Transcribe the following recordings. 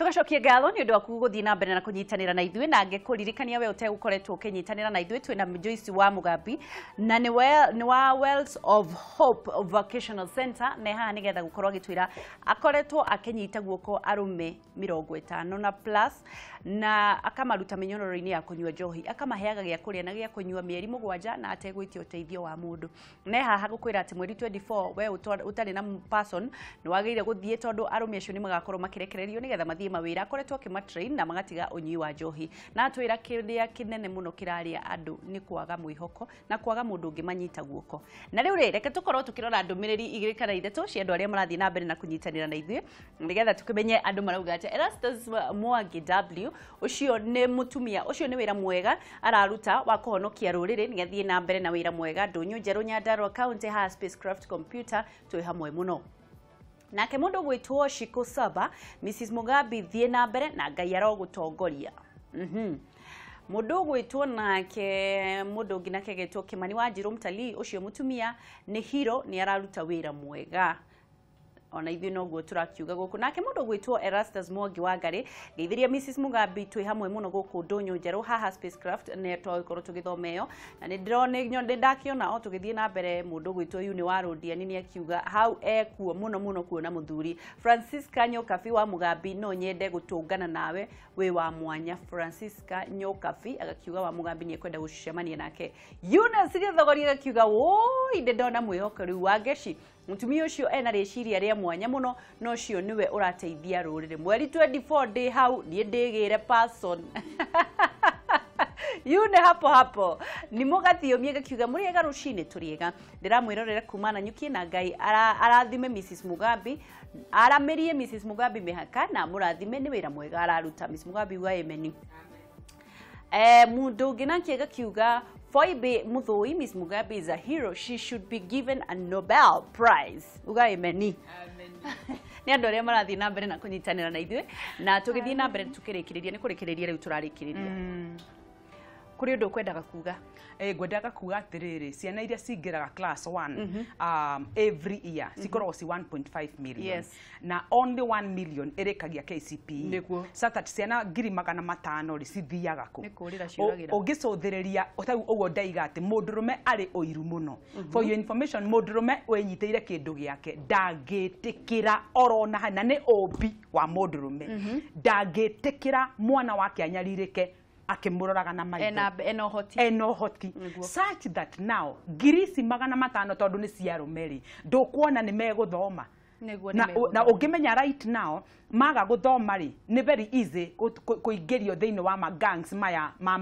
Tũgacokia ngatho nĩ ũndũ waku gũthiĩ na mbere na kũnyitanĩra na ithuĩ, na ngĩkũririkania we ũtegũkoretwo ũkĩnyitanĩra na ithuĩ, twĩna Joyce wa Mugambi na nĩ wa Wells of Hope Vocational Center, na haha nĩgetha gũkorwo agĩtwĩra akoretwo akĩnyita guoko arũme 50 na plus, na akamaruta mĩnyororo-inĩ ya kũnyua njohi, akamaheaga gĩa kũrĩa na gĩa kũnyua mĩeri 7 na ategwĩtia ũteithio wa mũndũ. Na haha gũkwĩra atĩ mweri 24 we ũtarĩ na person nĩ wagĩrĩire gũthiĩ, tondũ arũme acio nĩ magakorwo makĩrekererio nĩgetha mathiĩ mawĩra. Akoretwo akĩmatrain na magatiga ũnyui wa njohi, na atwĩra kĩrĩa kĩnene mũno kĩrarĩa andũ nĩ kwaga mwĩhoko na kwaga mũndũ ũngĩ manyita guoko. Na rĩu rĩ, reke tũkorwo tũkĩrora ndũmĩrĩri 2 kana 3 cia andũ arĩa marathiĩ na mbere na kũnyitanĩra na ithuĩ nĩgetha tũkĩmenye andũ marauga atĩa. Erastus Mwangi W, ũcio nĩ mũtumia, ũcio nĩ wĩra mwega araruta wa kũhonokia rũrĩrĩ, nĩgethiĩ na mbere na wĩra mwega. Ndũnyũ Njerũ Nyandarua County, ha Spacecraft Computer, twĩ hamwe mũno. Nake mũndũ gwĩtwo Shiko Saba, Mrs Mugambi thiĩ na mbere na Ngai arogũtongoria. Mũndũ gwĩtwo nake, mũndũ ũngĩ nake getwo Kimani wa Njirũ Mtalii, ũcio mũtumia nĩ hero, nĩ araruta wĩra mwega, ona ithuĩ noguo tũrakiuga gũkũ. Nake mũndũ gwĩtwo Erastus Mwangi wa Ngarĩ, ngeithĩria Mrs Mugambi, twĩ hamwe mũno gũkũ Ndũnyũ Njerũ haha Spacecraft, nĩ twagĩkorwo tũgĩthoma ĩyo, na nĩ ndĩrona nĩ ndakĩona o tũgĩthiĩ na mbere. Mũndũ gwĩtwo Yuni wa Rũndiani nĩ akiuga hau ekuo mũno mũno kuona mũthuri. Francisca Nyokabi wa Mugambi, no nyende gũtũngana nawe, wĩ wa mwanya. Francisca Nyokabi agakiuga wa Mugambi nĩ ekwenda gũcemania nake. Eunice Gĩthogori agakiuga woi, ndĩ ndona mwĩhoko rĩu wa Ngeci, mũtumia ũcio ena rĩciria rĩa mwanya mũno, na ũcio nĩwe ũrateithia rũrĩrĩ. Mweri 24 ndĩ hau niĩ ndĩgĩre person yune hapo hapo. Ni mũgathiũmia gakiuga mũrĩega rũcinĩ, tũrĩega, ndĩramwĩrorera kuma na nyuki, na Ngai arathime Mrs Mugambi, aramĩrie Mrs Mugambi mĩhaka na mũrathime nĩ wĩra mwega araruta. Mrs Mugambi uga amen. Mũndũ ũngĩ nake gakiuga Foibe Muthoi, Miss Mugabe is a hero. She should be given a Nobel Prize. Uga amen. Nĩ andũ arĩa marathiĩ na mbere na kũnyitanĩra na ithuĩ, na tũgĩthiĩ na mbere tũkĩrĩkĩrĩria, nĩ kũrĩkĩrĩria rĩu tũrarĩkĩrĩria. Kũrĩ ũndũ ũkwendaga kuga? Ngwendaga kuga atĩrĩrĩ, ciana iria cingĩraga class 1 every year cikoragwo ci 1.5 million. Na only 1 million ĩrĩkagia KCPE. So that ciana 500,000 rĩ, cithiaga kũ? Nĩ kũũrĩra ciũragĩra. Ũngĩcũthĩrĩria tarĩu ũguo ndaiga atĩ mũndũrũme arĩ ũiru mũno. For your information, mũndũrũme wĩnyitĩire kĩndũ gĩake ndangĩtĩkĩra orona, na nĩ ũmbi wa mũndũrũme, ndangĩtĩkĩra mwana wake anyarirĩke akĩmũroraga na maitho. Ena ũhoti. Ena ũhoti. Such that now 500,000 tondũ nĩ cia arũme rĩ, ndũkuona nĩ megũthoma. Na, na ũngĩmenya right now maga gũthoma rĩ, nĩ very easy kũingĩrio thĩinĩ wa ma gangs maya ma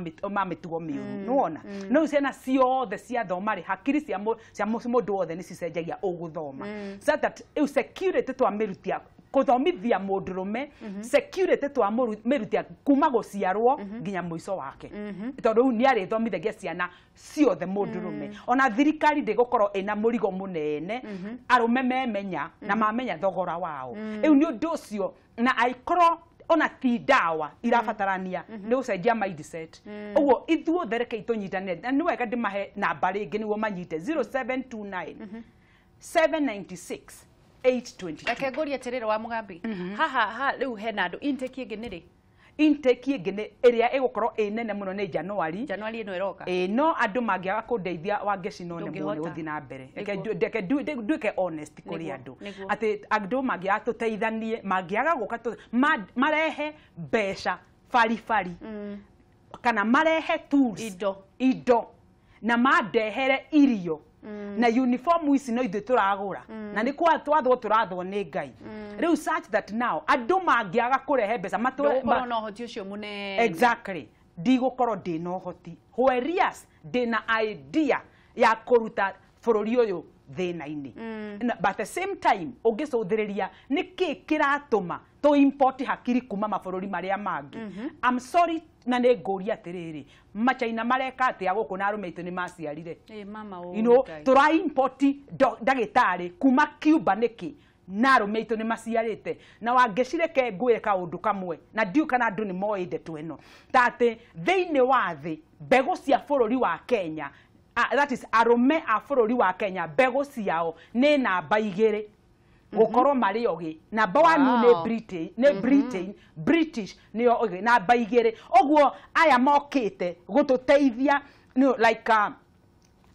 mĩtugo mĩũru, nĩwona? No ciana ciothe ciathoma rĩ, hakiri cia mũndũ wothe nĩ cicenjagia ũgũthoma. So that rĩu security twamĩrutia kũthomithia mũndũrũme, security twamĩrutia kuma gũciarwo nginya mũico wake, tondũ rĩu nĩ arĩthomithagia ciana ciothe mũndũrũme. Ona thirikari ndĩgũkorwo ĩna mũrigo mũnene, arũme memenya na mamenya thogora wao. Rĩu nĩ ũndũ ũcio, na aikorwo ona ti ndawa irabatarania, nĩ gũcenjia mindset. Ũguo ithuothe rekei tũnyitanĩre, na nĩ wega ndĩmahe namba rĩngĩ nĩguo manyite: 0729 796 822. Reke ngũrie atĩrĩrĩ wa Mugambi, haha ha rĩu hena andũ, intake ĩngĩ nĩ rĩ? Intake ĩngĩ nĩ ĩrĩa ĩgũkorwo ĩ nene mũno nĩ January. January ĩno ĩroka. Ĩ, no andũ mangĩaga kũndeithia, Wangeci, no nemwo nĩ Ndũngĩhota. gũthiĩ na mbere. Reke nduĩke honest kũrĩ andũ atĩ andũ mangĩaga tũteithanie, mangĩaga gũka marehe mbeca baribari kana marehe tools, Indo. indo, na mandehere irio na uniform ici no ithuĩ tũragũra, na nĩ kwa twathwo tũrathwo nĩ Ngai rĩu. Such that now andũ mangĩaga kũrehe mbeca matũre Ndũgũkorwo na ũhoti ũcio mũnene. Exactly, ndigũkorwo ndĩna ũhoti, whereas ndĩna idea ya kũruta bũrũri ũyũ thĩna-inĩ. But at the same time ũngĩcũthĩrĩria nĩ kĩ kĩratũma tũ import hakiri kuma mabũrũri marĩa mangĩ? I'm sorry, na nĩ ngũria atĩrĩrĩ, machaina mareka atĩa gũkũ na arũme aitũ nĩ maciarire? Ĩ mama You know, Ngai. Tũra import ndagĩtarĩ kuma Cuba nĩkĩ na arũme aitũ nĩ maciarĩte? Na Wangecireke ngwĩre kaũndũ kamwe, na ndiũ kana andũ nĩ moĩ ndeto ĩno, ta atĩ thĩinĩ wa thĩ mbegũ cia bũrũri wa Kenya, that is arũme a bũrũri wa Kenya, mbegũ ciao nĩ namba 2. Gũkorwo marĩ ogĩ namba 1 nĩ Britain, nĩ Britain, British nĩo ogĩ namba 2. Ũguo aya mokĩte gũtũteithia no like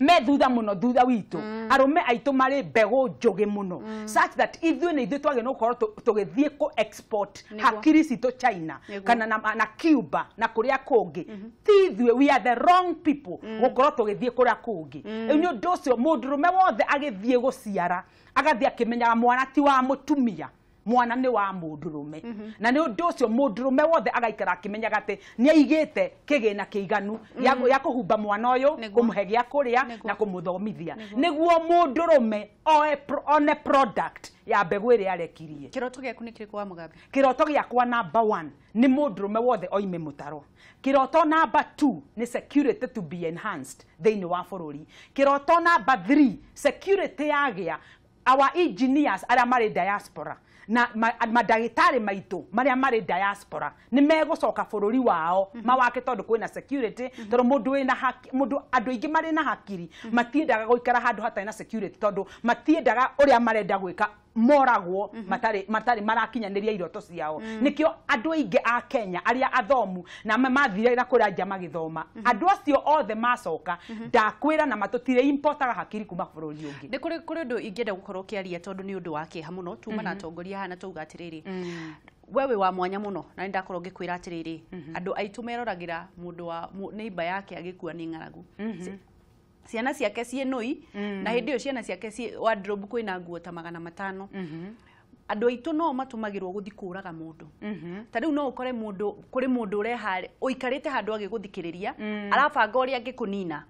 me thutha mũno thutha witũ. Arũme aitũ marĩ mbegũ njũgĩ mũno such that ithuĩ nĩ ithuĩ twagĩrĩirwo gũkorwo tũgĩthiĩ kũ export hakiri citũ China kana na Cuba na kũrĩa kũngĩ. Ti ithuĩ, we are the wrong people gũkorwo tũgĩthiĩ kũrĩa kũngĩ. Rĩu nĩ ũndũ ũcio mũndũrũme wothe agĩthiĩ gũciara agathiĩ akĩmenyaga mwana ti wa mũtumia, mwana nĩ wa mũndũrũme. Na nĩ ũndũ ũcio mũndũrũme wothe agaikara akĩmenyaga atĩ nĩ aigĩte kĩgĩna kĩiganu ya kũhumba mwana ũyũ, kũmũhe gĩa kũrĩa na kũmũthomithia, nĩguo mũndũrũme one product ya mbegũ ĩrĩa arekirie. Kĩroto gĩaku nĩ kĩrĩkũ wa Mugambi? Kĩroto gĩakwa number 1 nĩ mũndũrũme wothe oime mũtaro. Kĩroto number 2 nĩ security to be enhanced thĩinĩ wa bũrũri. Kĩroto number 3, security yagĩa our engineers arĩa marĩ diaspora na mandagĩtarĩ maitũ marĩa marĩ diaspora nĩ megũcoka bũrũri wao mawake tondũ kwĩna security. Tondũ mũndũ wĩna haki, mũndũ andũ aingĩ marĩ na hakiri matiendaga gũikara handũ hatarĩ na security, tondũ matiendaga ũrĩa marenda gwĩka moragwo matarĩ marakinyanĩria iroto ciao. Nĩkĩo andũ aingĩ a Kenya arĩa athomu na mathire na kũrĩa nja magĩthoma, andũ acio othe macoka ndakwĩra na matũtirĩ importaga hakiri kuma bũrũri ũngĩ. Nĩ kũrĩ ũndũ ingĩenda gũkorwo ũkĩaria tondũ nĩ ũndũ wa kĩeha mũno. Tuma na atongoria haha na twauga atĩrĩrĩ, wewe wa mwanya mũno na nĩndakorwo ngĩkwĩra atĩrĩrĩ, andũ aitũ meroragĩra mũndũ wa neighbor yake agĩkua nĩ ng'aragu, ciana ciake ciĩ nũi, na hĩndĩ ĩyo ciana ciake ciĩ wardrobe kwĩna nguo ta 500. Andũ aitũ no matũmagĩrwo gũthiĩ kũraga mũndũ. Ta rĩu no ũkore mũndũ, kũrĩ mũndũ ũreha ũikarĩte handũ agĩgũthikĩrĩria, arabanga ũrĩa angĩkũnina,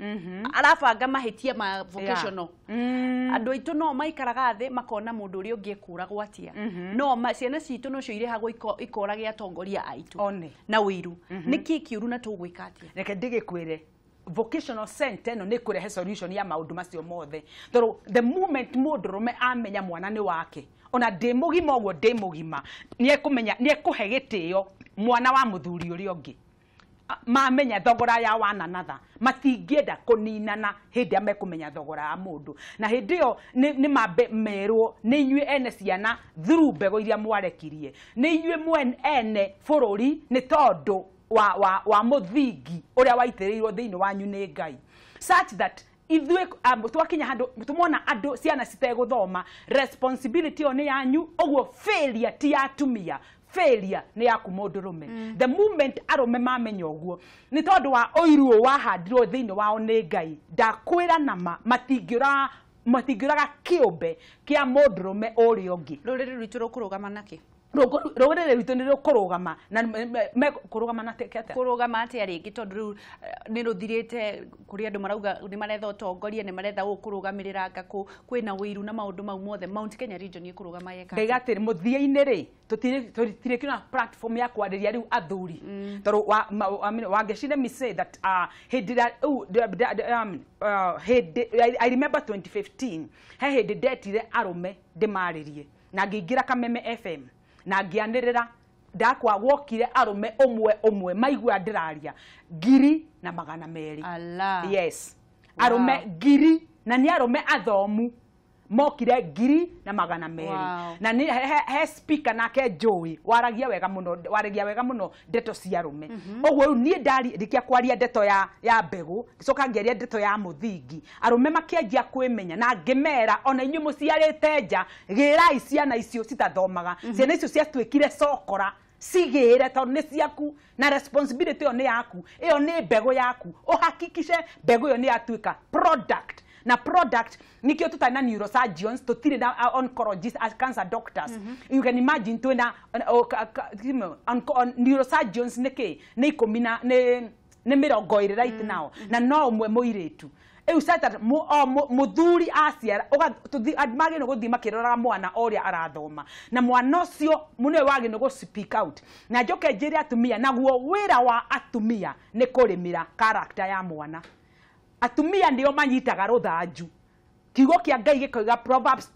arabanga mahĩtia ma vocational. Andũ aitũ no maikaraga thĩ makona mũndũ ũrĩa ũngĩ ekũragwo atĩa. No ciana citũ nocio irĩhagwo ikorage atongoria aitũ na ũiru. Nĩkĩ kĩũru na tũgwĩka atĩa? Reke ndĩgĩkwĩre, vocational center ĩno nĩ kũrehe solution ya maũndũ macio mothe. Tondũ the moment mũndũrũme amenya mwana nĩ wake, ona ndĩ mũgima ũguo ndĩ mũgima, nĩekũmenya, nĩekũhe gĩtĩo mwana wa mũthuri ũrĩa ũngĩ. Mamenya thogora ya one another, matingĩenda kũninana hĩndĩ ĩrĩa mekũmenya thogora ya mũndũ. Na hĩndĩ ĩyo nĩ mambe merwo nĩ inyuĩ ene ciana through mbegũ iria mwarekirie, nĩ inyuĩ ene bũrũri, nĩ tondũ wa mũthingi ũrĩa waitĩrĩirwo thĩinĩ wanyu nĩ Ngai, such that ithuĩ twakinya handũ tumona andũ ciana citegũthoma, responsibility ĩyo nĩ yanyu. Ũguo failure ti ya atumia, failure nĩ yaku mũndũrũme. The moment arũme mamenya ũguo, nĩ tondũ wa ũiru ũyũ wahandirwo thĩinĩ wao nĩ Ngai, ndakwĩra nama matingĩũraga kĩũmbe kĩa mũndũrũme ũrĩa ũngĩ. Rũrĩrĩ rwitũ rũkũrũgama nakĩ? Rũrĩrĩ rwitũ nĩ rũkũrũgama na kũrũgama na atĩa? Kũrũgama atĩa rĩngĩ, tondũ rĩu nĩ rũthirĩte kũrĩ andũ marauga nĩ maretha ũtongoria, nĩ maretha ũkũrũgamĩrĩra anga kwĩna ũiru na maũndũ mau mothe. Mount Kenya region ĩkũrũgama yeka atĩa? Ndaiga atĩrĩ, mũthia-inĩ rĩ, tũtirĩ kĩna platform ya kwarĩria rĩu athuri. Tondũ Wangeci, let me say that hĩndĩ ĩrĩa hĩndĩ I remember 2015 he hĩndĩ ndetire arũme ndĩmarĩrie na ngĩingĩra Kameme FM na ngĩanĩrĩra ndakwa wokire arũme ũmwe ũmwe maigua ndĩraria 1,200. Allah. Yes. Arũme 1,000 na nĩ arũme athomu mokire 1,200. Wow. Na nĩ he speaker nake njũĩ waragia wega mũno, waragia wega mũno ndeto cia arũme. Ũguo rĩu niĩ ndarikia kwaria ndeto ya mbegũ, ngĩcoka ngĩaria ndeto ya mũthingi, arũme makĩanjia kwĩmenya na ngĩmera ona inyuĩ mũciarĩte nja, gĩrai ciana icio citathomaga. Ciana icio ciatuĩkire cokora, cigĩre tondũ nĩ ciaku na responsibility ĩyo nĩ yaku, ĩyo nĩ mbegũ yaku. Ũhakikice mbegũ ĩyo nĩ yatuĩka product. Na product nikio tutarĩ na neurosurgeons, tutire na oncologists, cancer doctors. You can imagine twina neurosurgeons nĩ nĩ ikũmi na nĩ 20 right now, na no ũmwe mũirĩtu. Rĩu sasa mũthuri aciara magĩrĩirwo gũthiĩ makĩroraga mwana ũrĩa arathoma, na mwana ũcio nĩwe wagĩrĩirwo gũ speak out. Na njoke njĩre atumia, naguo wĩra wa atumia nĩ kũrĩmĩra character ya mwana. Atumia nĩo manyitaga rũthanju. Kiugo kĩa Ngai gĩkoiga Proverbs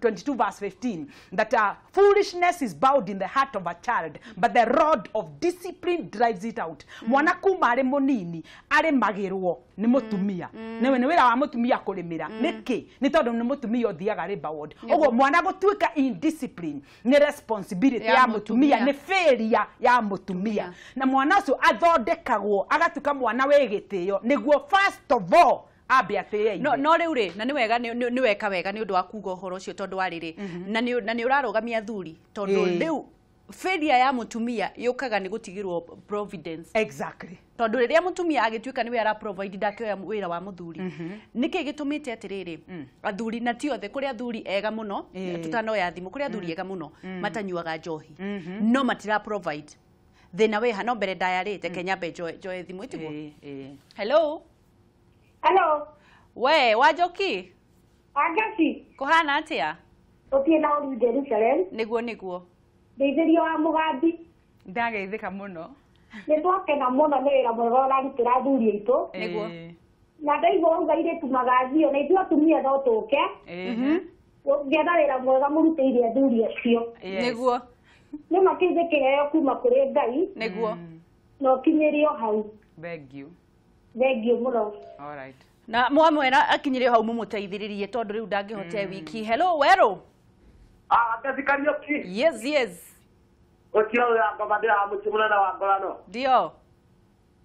22 verse 15 that foolishness is bound in the heart of a child, but the rod of discipline drives it out. Mwana kuma arĩ mũnini arĩmagĩrwo nĩ mũtumia. Nĩ wĩra wa mũtumia kũrĩmĩra. Nĩkĩ? Nĩ tondũ nĩ mũtumia ũthiaga labour ward. Ũguo mwana gũtuĩka indiscipline nĩ responsibility ya mũtumia, nĩ failure ya mũtumia. Na mwana ũcio athondekagwo agatuĩka mwana wĩ gĩtĩo nĩguo first of all ambe atĩe ithe. No rĩu rĩ, na nĩ wega nĩ weka wega nĩ ũndũ wa kuga ũhoro ũcio tondũ wa rĩrĩ, na nĩ ũrarũgamia athuri tondũ rĩu failure ya mũtumia yũkaga nĩ gũtigĩrwo providence. Exactly. Tondũ rĩrĩa mũtumia agĩtuĩka nĩwe ara provide ndakĩoya wĩra wa mũthuri. Nĩkĩ gĩtũmĩte atĩrĩrĩ athuri na ti othe, kũrĩ athuri ega mũno tũtanoya thimũ, kũrĩ athuri ega mũno matanyuaga njohi no matira provide. Thĩna wĩha no mbere ndayarĩte Kenya mbe njoe thimũ ĩtiguo. Hello. Hello. We Wanjoki. Wanjoki. Kuhana atia? Utie na uri Jerusalem. Niguo niguo. Ndeithirio wa Mugambi. Ndageithĩka mũno. Nĩ twakena mũno nĩ wĩra mwega ũrarutĩra athuri aitũ. Niguo. Na ndaigua ũguo airĩtu magathio na ithuĩ atumia no tũke. Ngĩetha wĩra mwega mũrutĩire athuri acio. Niguo. Nĩ makĩithĩ kĩheo kuma kũrĩ Ngai. Niguo. Na ũkinyĩrio hau. Thank you. Thank you mũno. All right. Na mwamwera akinyire hau mumuteithiririe tondu riu ndangĩhote wiki. Hello Weru. Ah, Kariuki. Yes yes. Gũtirĩ ũrĩa ngoma ndĩramũciĩ mũnene wa ngorano. Ndio.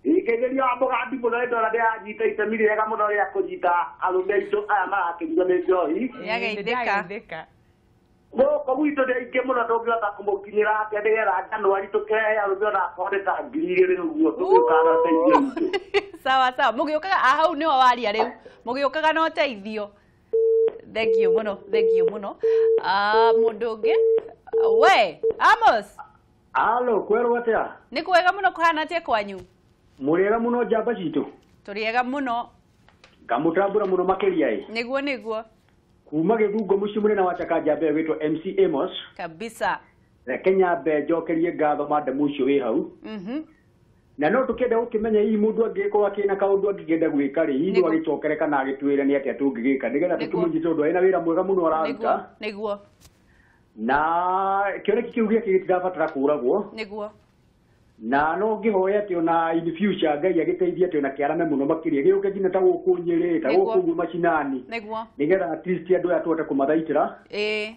Ingĩgeria wa Mũgambi mũno nĩ ndona ndĩranyita itemi rĩega mũno rĩa kũnyita arũme aitũ aya marakĩnyua nĩ njohi. Nĩageithĩka. Gũkũ gwitũ nĩ aingĩ mũno ndũngĩhota kũmũkinyĩra atĩa nĩgetha Januari tũkĩrehe arũme ona akorwo nĩ ta 2000 ũguo tũgĩũkaga na ũteithio witũ. Sawa sawa, mũgĩũkaga hau nĩho waria rĩu, mũgĩũkaga na ũteithio. Thank you mũno, thank you mũno. Mũndũ ũngĩ we Amos. Halo, kwerwo atĩa? Nĩ kwega mũno, kũhana atĩa kwanyu? Mũrĩega mũno njamba citũ. Tũrĩega mũno. Ngamũtambũra mũno makĩria ĩ. Nĩguo nĩguo. Kuma Gĩthungo mũciĩ mũnene wa Chakanja mbere wĩtwo MC Amos. Kabisa. Reke nyambe njokerie ngatho madam ũcio wĩ hau. Na no tũkĩenda gũkĩmenya hihi mũndũ angĩgĩkorwo akĩna kaũndũ angĩkĩenda gwĩka rĩ, hihi no agĩcokere kana agĩtwĩre nĩ atĩa tũngĩgĩka nĩgetha tũkĩmũnyite tondũ arĩ na wĩra mwega mũno araruta. Nĩguo. Na kĩoneki kĩu gĩake gĩtirabatara kũragwo. Nĩguo. Na no ngĩhoya atĩ ona in future Ngai agĩteithie atĩ ona kĩarame mũno makĩria gĩũke nginya ta gũkũ Nyĩrĩ, ta gũkũ ũguo macinani. Nĩguo. Nĩgetha at least andũ aya tũhote kũmathaitĩra. Ĩĩ.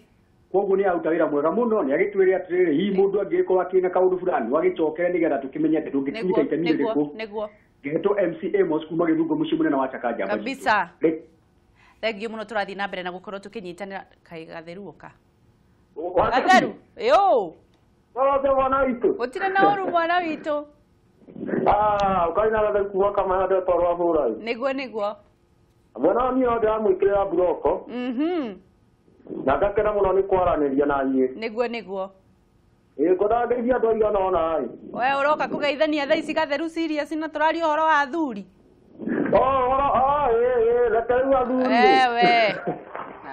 Koguo nĩ aruta wĩra mwega mũno, nĩ agĩtwĩre atĩrĩrĩ hihi mũndũ angĩgĩkorwo akĩna kaũndũ fulani agĩcokere nĩgetha tũkĩmenye atĩ tũngĩkinyita itemi rĩrĩkũ. Nĩguo. Ngetwo MC Amos kuma Gĩthungo mũciĩ mũnene wa Chakanja. Kabisa. Thank you mũno, tũrathiĩ na mbere na gũkorwo tũkĩnyitanĩra. Kaĩ Gatheru ũka. Gatheru, yo. Wothe mwana witũ. Gũtirĩ na ũru mwana witũ. Ah, ũkarĩ na Gatheru kuma Kamahanda toro wa Bũrai. Nĩguo nĩguo. Mwana niĩ no ndĩramwĩkĩrĩra mburoko. Na ngakena mũno nĩ kwaranĩria na inyuĩ. Nĩguo nĩguo. Ĩĩ ngwendaga ngeithia andũ aigana ũna ĩ. We ũroka kũgeithania thaa ici Gatheru serious na tũraria ũhoro wa athuri. Ũhoro ĩĩ reke rĩu athuri. Ewe.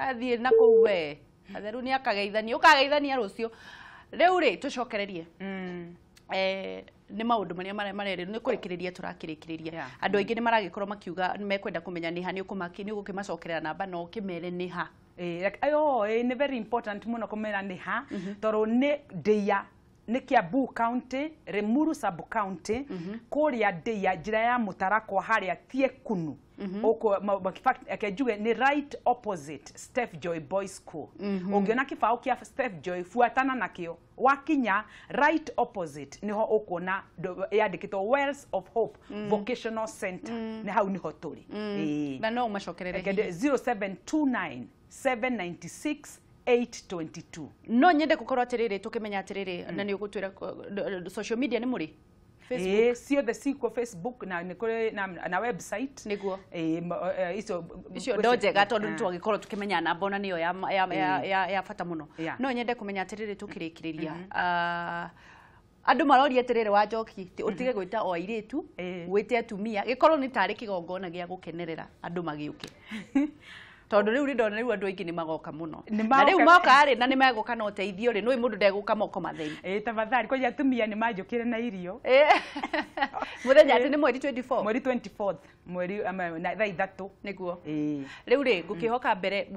Athiĩ na kũu we. Gatheru nĩ akageithania, ũkageithania rũciũ. Rĩu rĩ tũcokererie. Nĩ maũndũ marĩa marerĩrwo nĩ kũrĩkĩrĩria tũrakĩrĩkĩrĩria. Andũ aingĩ nĩ maragĩkorwo makiuga mekwenda kũmenya nĩ ha nĩ ũgũkĩmacokerera namba na ũkĩmere nĩ ha. Nĩ very important mũno kũmera nĩ ha tondũ nĩ Ndĩa, nĩ Kiambu County, Limuru sub county, kũrĩa Ndĩa njĩra ya Mũtarakwa harĩa Tiekunu. Reke njuge nĩ right opposite Steph Joy Boys School. Ũngĩona kĩbaũ kĩa Steph Joy buatana nakĩo, wakinya right opposite nĩho ũkuona yandĩkĩtwo Wells of Hope Vocational Center. Nĩ hau nĩho tũrĩ. Na no ũmacokerere hihi. 0729 796 822. No nyende gũkorwo atĩrĩrĩ tũkĩmenya atĩrĩrĩ na nĩ ũgũtwĩra social media nĩ mũrĩ? Facebook. Ciothe cikuo Facebook na nĩ kũrĩ na website. Nĩguo. Icio icio ndo njega tondũ twagĩkorwo tũkĩmenya namba ona nĩyo ya bata mũno. No nyende kũmenya atĩrĩrĩ tũkĩrĩkĩrĩria. Andũ maroria atĩrĩrĩ wa Njoki ũtige gwĩta o airĩtu, wĩte atumia, gĩkorwo nĩ tarĩ kĩgongona gĩa gũkenerera andũ magĩũke. Tondũ rĩu ndona rĩu andũ aingĩ nĩ magoka mũno. Na rĩu moka rĩ na nĩ megũka na ũteithio rĩ, nĩ mũndũ ndegũka moko matheri. Tafadhali kwanja atumia nĩ manjũkĩre na irio. Mũthenya atĩ nĩ mweri 24. Mweri 24. Mweri na thaa 3 niguo. Riu ri ngukihoka mbere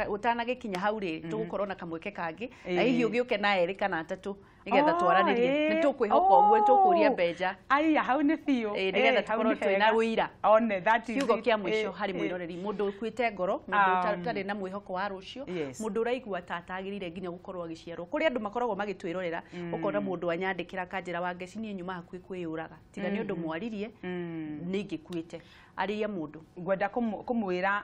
utanagikinya hau ri tugukorwo na kamweke kangi na hihi ugiuke na 2 kana 3 nigetha twaranirie. Ni tukwihoka uguo tukuria mbeca. Aya hau ni biũ. Nigetha tukorwo twina wira. One that is kiugo kia mwisho hari mwiroreri mundu ukuite ngoro, mundu utari na mwihoko wa rucio, mundu uraigua ta atagirire nginya gukorwo agiciarwo. Kuri andu makoragwo magitwirorera ukona mundu anyandikira kanjira wa Ngeci nie nyuma hakuhi kwiyuraga tiga ni undu mwaririe ni ingikuite. Aria mundu ngwenda kumwira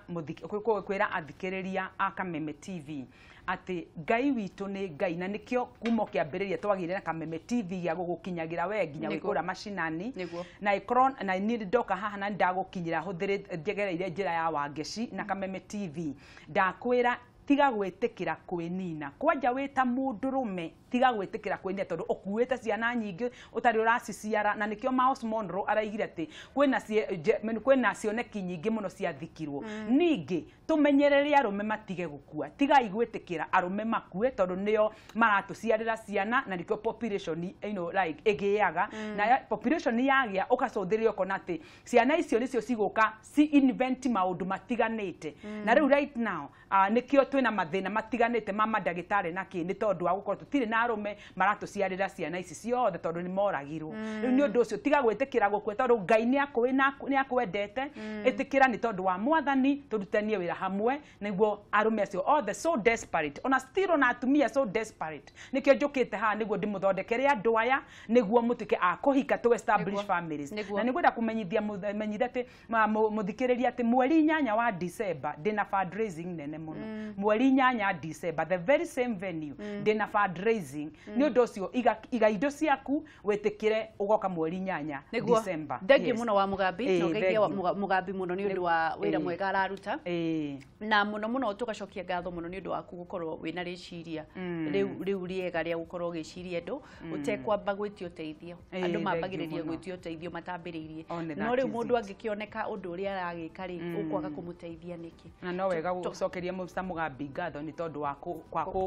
kwira athikiriria a Kameme TV ati Ngai witũ nĩ Ngai na nikio kuma kĩambĩrĩria twagĩire na Kameme TV gĩa gũgũkinyagira we nginya wĩ kũrĩa macinani na ikorwo na niĩ ndoka haha na ndagũkinyĩra hũthĩrĩte njegereire njĩra ya Wangeci na Kameme TV ndakwĩra tiga gwĩtĩkĩra kwĩnina kwanja wĩ ta mũndũrũme tiga gwĩtĩkĩra kwĩnina tondũ ũkuĩte ciana nyingĩ ũtarĩ ũraciciara na nĩkĩo Miles Monroe araigire atĩ kwĩna cioneki nyingĩ mũno ciathikirwo. Ningĩ tũmenyerere arũme matige gũkua, tigai gwĩtĩkĩra arũme makue tondũ nĩo maratũciarĩra ciana na nĩkĩo population you know, like ĩgĩaga na population yagĩa ũgacũthĩrĩria ũkona atĩ ciana icio nĩcio cigũka ci invent maũndũ matiganĩte na rĩu right now nĩkĩo twĩna mathĩna matiganĩte ma mandagĩtarĩ na kĩ nĩ tondũ wa gũkorwo tũtirĩ na arũme maratũciarĩra ciana ici ciothe tondũ nĩ moragirwo. Rĩu nĩ ũndũ ũcio tiga gwĩtĩkĩra gũkua tondũ Ngai nĩ akũĩ na nĩ akwendete, ĩtĩkĩra nĩ tondũ wa Mwathani tũrutanie wĩra hamwe nĩguo arũme acio othe so desperate ona still ona atumia so desperate nĩkĩo njũkĩte haha nĩguo ndĩmũthondekere andũ aya nĩguo mũtuĩke a kũhika to establish families. Na nĩngwenda kũmenyithia menyithia atĩ mũthikĩrĩria atĩ mweri 8 wa December ndĩna fundraising nene mũno. Mweri 8 December the very same venue ndĩna fundraising nĩ ũndũ ũcio iga indo ciaku wĩtĩkĩre ũgoka mweri 8 December. Thengiũ mũno wa Mugambi na ũgeithie Mugambi mũno nĩ ũndũ wa wĩra mwega araruta na mũno mũno tũgacokia ngatho mũno nĩ ũndũ waku gũkorwo wĩna rĩciria rĩu rĩega rĩa gũkorwo ũgĩciria andũ ũtekwamba gwĩtia ũteithio. Andũ mambagĩrĩria gwĩtia ũteithio matambĩrĩirie no rĩu mũndũ angĩkĩoneka ũndũ ũrĩa aragĩka rĩ ũkwaga kũmũteithia nĩkĩ? Na no wega gũcokeria Mr. Mugambi ngatho nĩ tondũ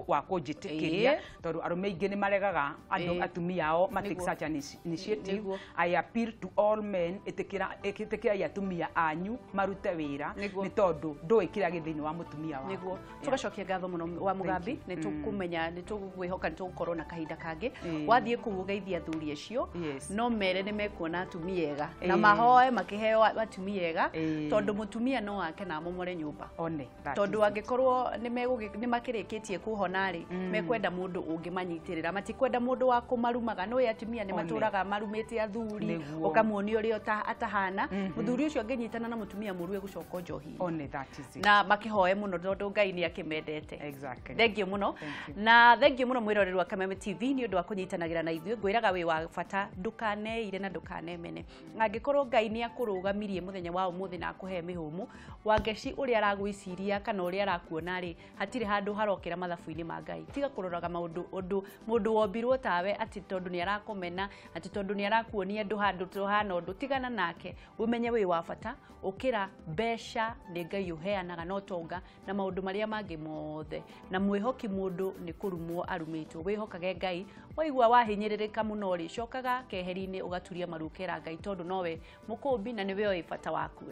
wa kũnjĩtĩkĩria tondũ arũme aingĩ nĩ maregaga andũ atumia ao ma take such an initiative. I appeal to all men ĩtĩkĩrai atumia anyu marute wĩra nĩ tondũ ndũĩ kĩrĩa gĩ thĩinĩ wa mũtumia waku. Nĩguo tũgacokia ngatho mũno wa Mugambi nĩ tũkũmenya nĩ tũgwĩhoka nĩ tũgũkorwo na kahinda kangĩ wathiĩ kũu ũgeithia athuri acio no mere nĩ mekuona atumia ega na mahoe makĩheo atumia ega tondũ mũtumia no ake na amomore nyũmba tondũ angĩkorwo nĩ makĩrĩkĩtie kũhona rĩ mekwenda mũndũ ũngĩmanyitĩrĩra matikwenda mũndũ wa kũmarumaga. Nĩ atumia nĩ matũraga marumĩte athuri ũkamuonia ũrĩa atahana mũthuri ũcio angĩnyitana na mũtumia mũru egũcoka njohi na makĩhoe mũno tondũ Ngai nĩ akĩmendete. Thengiũ mũno na thengiũ mũno mwĩroreri wa Kameme TV nĩ ũndũ wa kũnyitanagĩra na ithuĩ. Ngwĩraga wĩ wa bata ndũkaneire na ndũkanemene. Angĩkorwo Ngai nĩ akũrũgamirie mũthenya wa ũmũthĩ na akũhe mĩhũmũ Wangeci ũrĩa aragwĩciria kana ũrĩa arakuona rĩ hatirĩ handũ harokĩra mathabu-inĩ ma Ngai. Tiga kũroraga maũndũ ũndũ mũndũ wombirwo tawe atĩ tondũ nĩ arakomena atĩ tondũ nĩ arakuonia andũ handũ tũhana ũndũ tigana nake ũmenye wĩ wa bata ũkĩra mbeca nĩ Ngai ũheanaga no tonga na maũndũ marĩa mangĩ mothe na mwĩhoki mũndũ nĩ kũrumwo arumĩtwo. Wĩhokage Ngai waigua wahinyĩrĩrĩka mũno rĩ cokaga keheri-inĩ ũgaturia maru ũkera Ngai tondũ nowe mũkũmbi na nĩwe ũĩ bata waku.